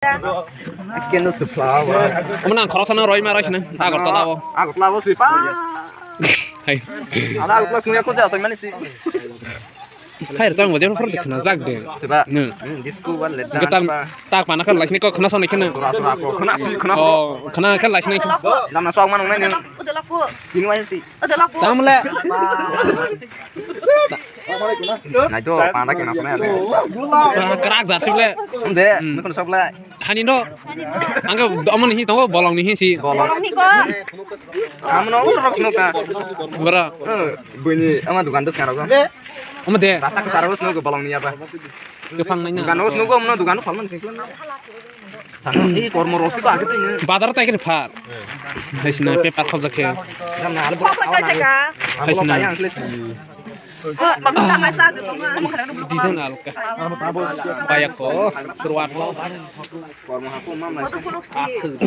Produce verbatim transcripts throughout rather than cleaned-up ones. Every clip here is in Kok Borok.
Kenu supla wa. Omo nang khoroksa no roi ma roi sini. Agartala o. Agartala o sui pa. Hai. Ala Agartala sui ya ko ja sai mani si. Hai, tang bo de phor de khna jak de. Siba. Ne. Hmm, disco wa le dance. Getan pa. Tak mana kan laisni ko khna sonai khna. Sura sura ko khna si khna. Oh, khna kan laisni. Dam na sok manung nai ne. Odolak po. Ini wa si. Odolak po. Tam le. Nai to, panda kena sana ya. Kerak jar sih le. Inde, hmm. Mekon sok le. Hani no. Angke omo ni hi tongo, bolong ni hi si. Bolong. Bolong ni ko. Amo no rok no ka. Bora. Eh, bini ama dukan dos karo. Omo de. Rata ke taros no bolong ni apa. Kepang nai na. Dukan dos no ko, omo no dukan dos palman sih. Sano, eh, kormo rok sih ko age tuh ini. Bazar tai kene phar. Hai sina paper khop jakhe. Jam na alu. Hai sina. Design alka. Bayak ko, suruat lo. Aswk.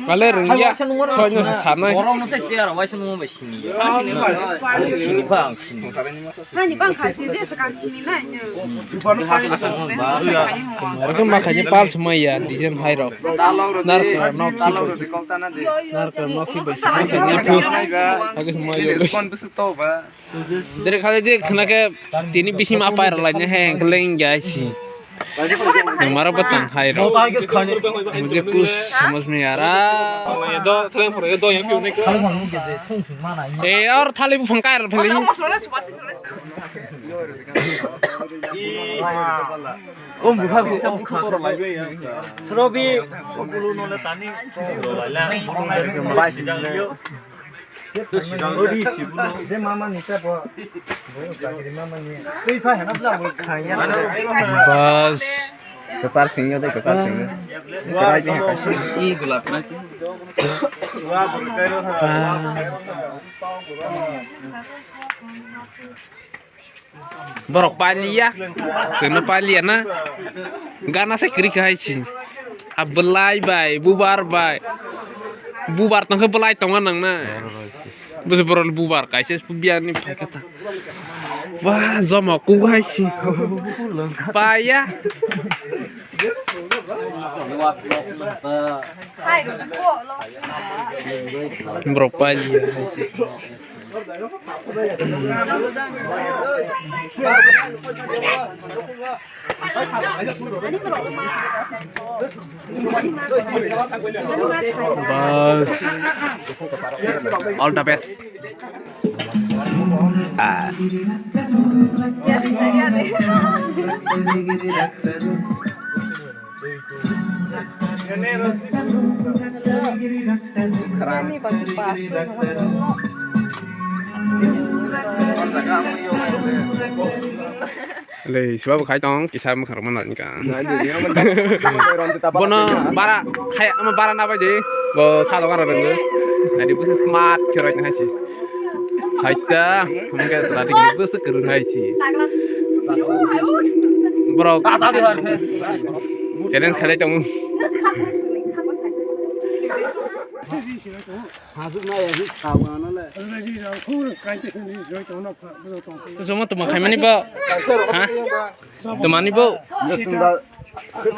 Bale rwngya, soino sanai. Borok no sai siya, waisa nungma bai sini. Sini bang, sini. Hani bang khai sini, je sakang sini nai. Aro khe ma khaini pal swmai ya, design hai rok. Narwkra nok si bai. Narwkra nok si bai. Sini khaini phu. Age swmai yo. Dere khale je khna khe tini bisi ma pai rok lai ne he khleng gai si. Maro batang hai rok. Mujhe kuch samajh mein aa raha. Ye do, thale phoro, ye do, ye piu ne. Khale phone mungkin je thung thung mana. Eh, aur thali bu phone kai rok phali. Om buha bu, om kha. Srobi. Odi sibuno. Je mama ni ta bo. Bo chakri mama ni. Twi pha hena bla bo khaya. Bas. Kwchar singyo de, kwchar singyo. Kwrai de ha kaisa. I gulap na. Borok paliya, chwngno paliya na. Gana se kwrwi kha hai si. A bwlai bai, bubar bai. Bubar tongkhe bwlai tongma nang na. Bwswk borok bubar kaisa biyani phaikha ta. Wah, jomo kuk hai si. Paya. Borok paliya hai si. Bas. All the best. Ah. Le, siba bo khai tong, kisa mwkhang rok mano ni ka. Bono bara, hai, ama bara na bai de, bo sa dogan rok rwngwi. Nadi busi smart khe roi tong hai si. Hai ta, hwnkhe sadi busi kwrwng hai si. Borok challenge khalai tongo. Jomo tongma khaimani bo. Ha? Tongmani bo.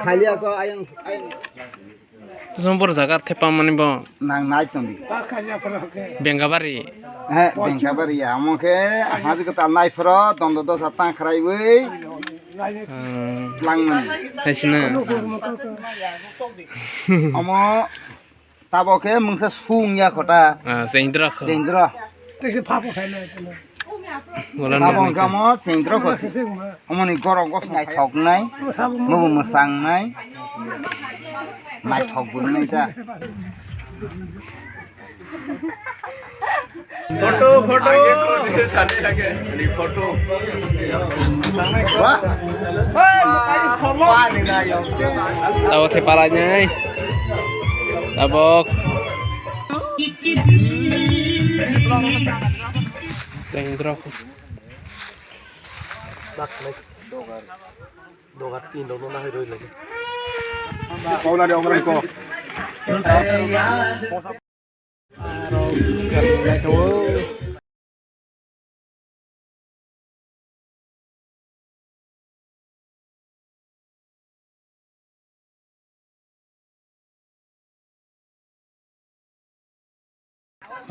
Khaliya ko ayang, ayang. Jomo bor jaga thepamani bo. Nang nai tongdi. Bengabari. He, Bengabari ya. Amo khe haji ko tal nai phoro, dondo dosa tang khraiwi. Hmm. Langmani. Haisina. Amo Tabok khe mungsa sung ya khota. Ah, Chendra kho. Chendra. Tei se phapo khaina. Wala tabok no kamo Chendra kho. Sese ma. Omoni gorok gos nai thok nai. Mubu musang nai. Nai thok bu nai ta. Photo, photo. Photo. Tabok thepalai nai. Tabok. Tengdrok. Dogar tin rok no nahoi roi lai. Paula de ongrai ko.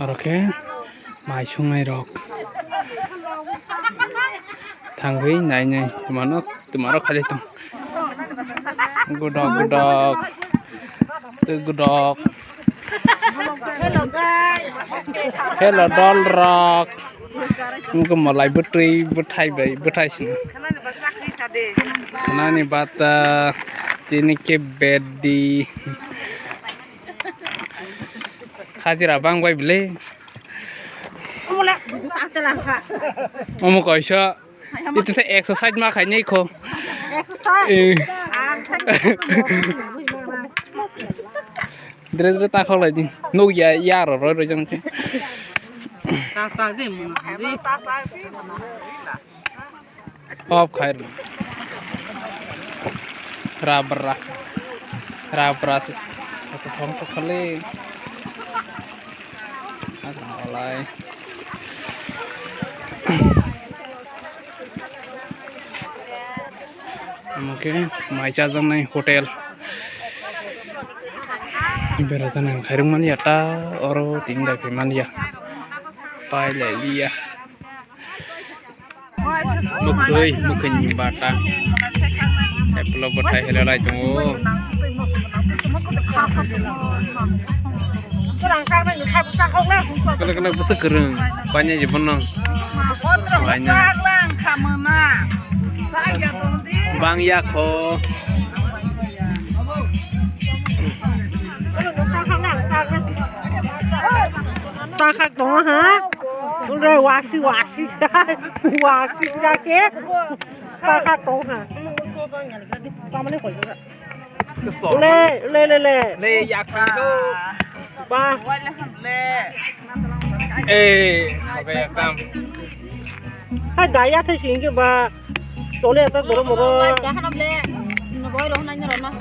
Oro khe mai sungnai rok thangwi nainai twmano, twmano khalai tong. Gudok gudok. Twi gudok. Hello, guys. Hello, dol rok. Wngkha malai bwtwi bwthai bai bwthai sini. Khanani bata tini khe bed di. Hajira bang bai bwle. Omo kaisa. Itu se exercise ma khainai kho. Exercise. Eh. Ang sa. Dre dre ta kholai di. Nuk ya, ya ro ro ro jang che. Ta sa de mun. Off khai ro. Ra bra. Ra bra se. Aku thong to khale. Alai. Omo khe mai chajaknai hotel. Berajaknai khairok manya ta oro tini dai phai manya. Pai lai liya. Mwkhwi, mwkhwini bata. Apple bwthai helai lai tongo. Kwlak kwlak bwswk kwrwng. Painai je bono. Bang ya kho. Takhak tongo ha. Ule wasi wasi. Wasi jake. Takhak tongo ha. Tamani koi. Le le le le. Le ya khan do. Ba. Eh, oke, tam. Hai daya thai sing ke ba. Sole ta goro moro. Kahana ble. No boy rohna ni rohna.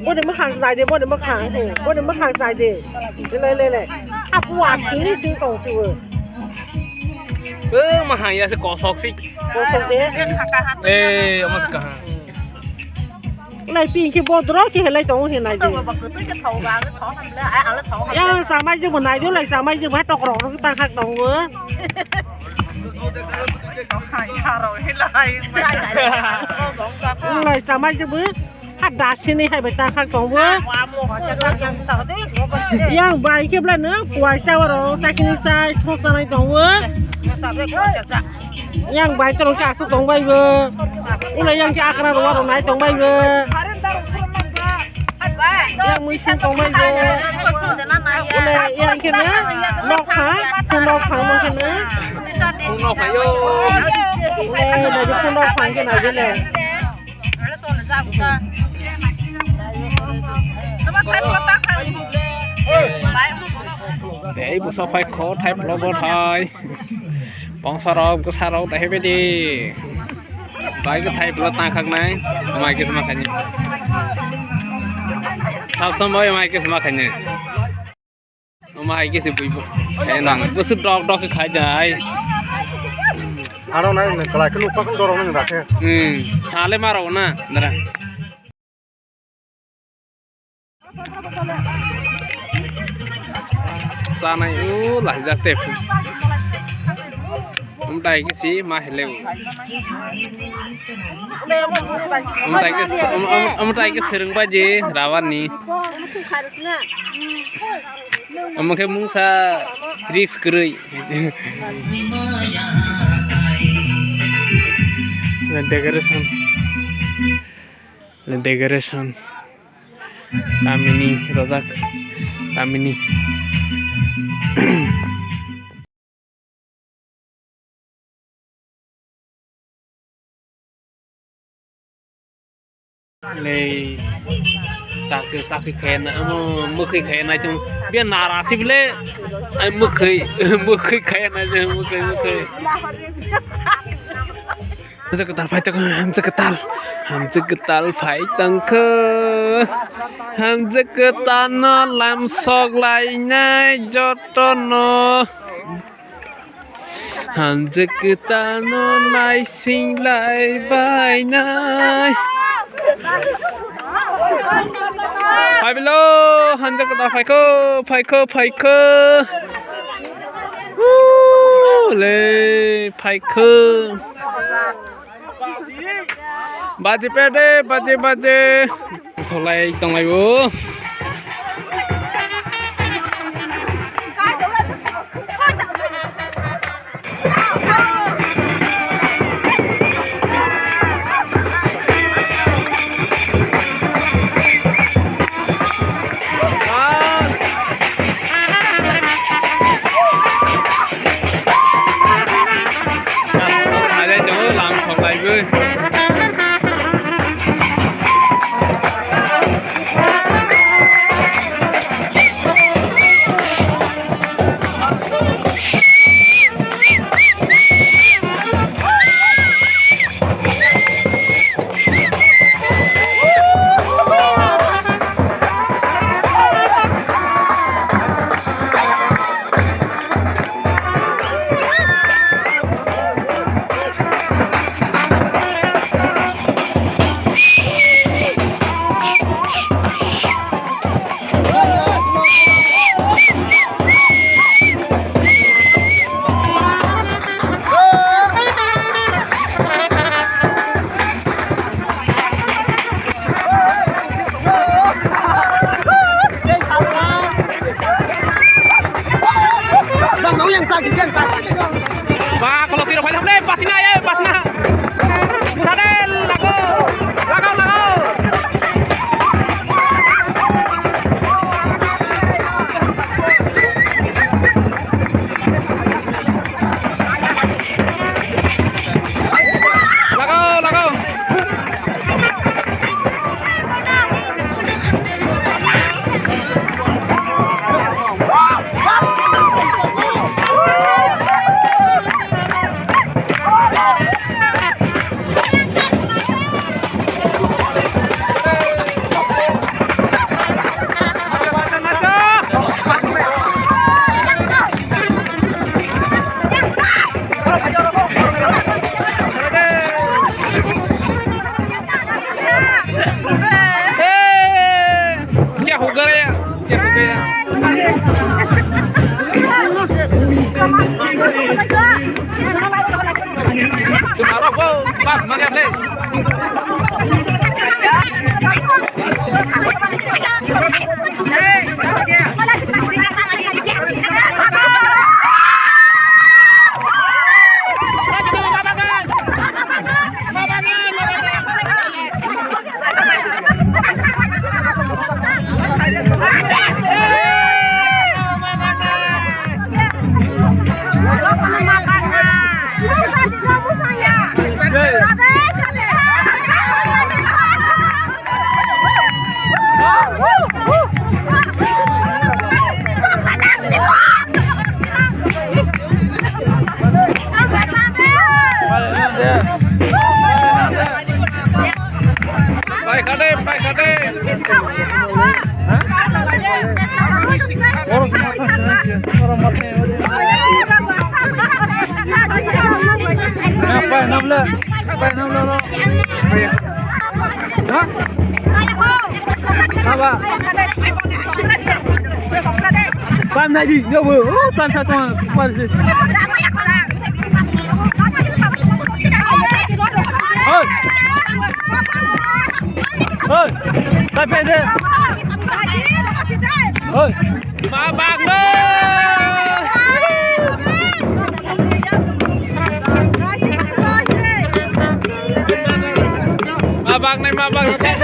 Boni makhang sai de, boni makhang. Boni makhang sai de. Le le le. Apu asini sing tong siwe. Eh, mahang ya se kosok si. Kosok de. Eh, omo se kaham. Lai pink ke bodro ke helai tong he nai de. Yang samai je bo nai de, lai samai je bo hai tokrok rok ta khak tong bo. Lai samai je bo ha dasini hai bai ta khak tong bo. Yang bai ke bla no kuai sa oro sakini sai so sanai tong bo. Yang bai tong ke asuk tong bai bo. Ula yang ke akra ro ro nai tong bai bo. Yang muising tong bai bo. Ula yang ke na nok pha, phun nok pha mo ke na. Phun nok pha yo. Ula na phun nok pha ke na de le. Tei bwsa phai kho thai plo bo thai. Bongsa rok bwsa rok dahai bai di. Bai khe thai plo tang khak nai. Mai khe sma khaini. Sab sam bai mai khe sma khaini. Omo hai khe se buibo. Khe nang bwswk dok dok khe khai jai. Ano nai nang kwlai khe lukpa khe dorok nang da khe. Hmm. Hale ma rok na dara. Chanai o lahijak te. Umtai kisi ma heleu. Umtai kisi, um, um, umtai kisi rwng baji rawani. Omo khe mungsa risk kwrwi. Decoration. Decoration. Tamini rojak. Tamini. Nei, takhe sakhi khaina, amo, mwkhwi khaina chung, bia nara sibile, ai mwkhwi, mwkhwi khaina chung, mwkhwi, mwkhwi. Hamjwk kwtal phai tongkha, hamjwk kwtal, hamjwk kwtal phai tongkha, hamjwk kwtal no lamsok lainai jotono. Hamjwk kwtal no naising lai bainai. Phai bilo, hamjwk kwtal phaikho, phaikho, phaikho. Le phaikhe. Baji pede, baji, baji. Kholai tonglaibo. Ba, kalau tidak banyak deh, pasina ya, pasina. Sadel, lago, lago, lago. Lago, lago. क्या हो गया? क्या हो गया? तुम्हारा वो बात मजा ले। Pai khade, pai khade. Pai namla, pai namla. Ha? Haba. Pan nai di, yo bo. Oh, pan sa tong, pan si. Hoi. Hoi. Ta pe de. Hoi. Ma bang no. Ma bang nai, ma bang nai.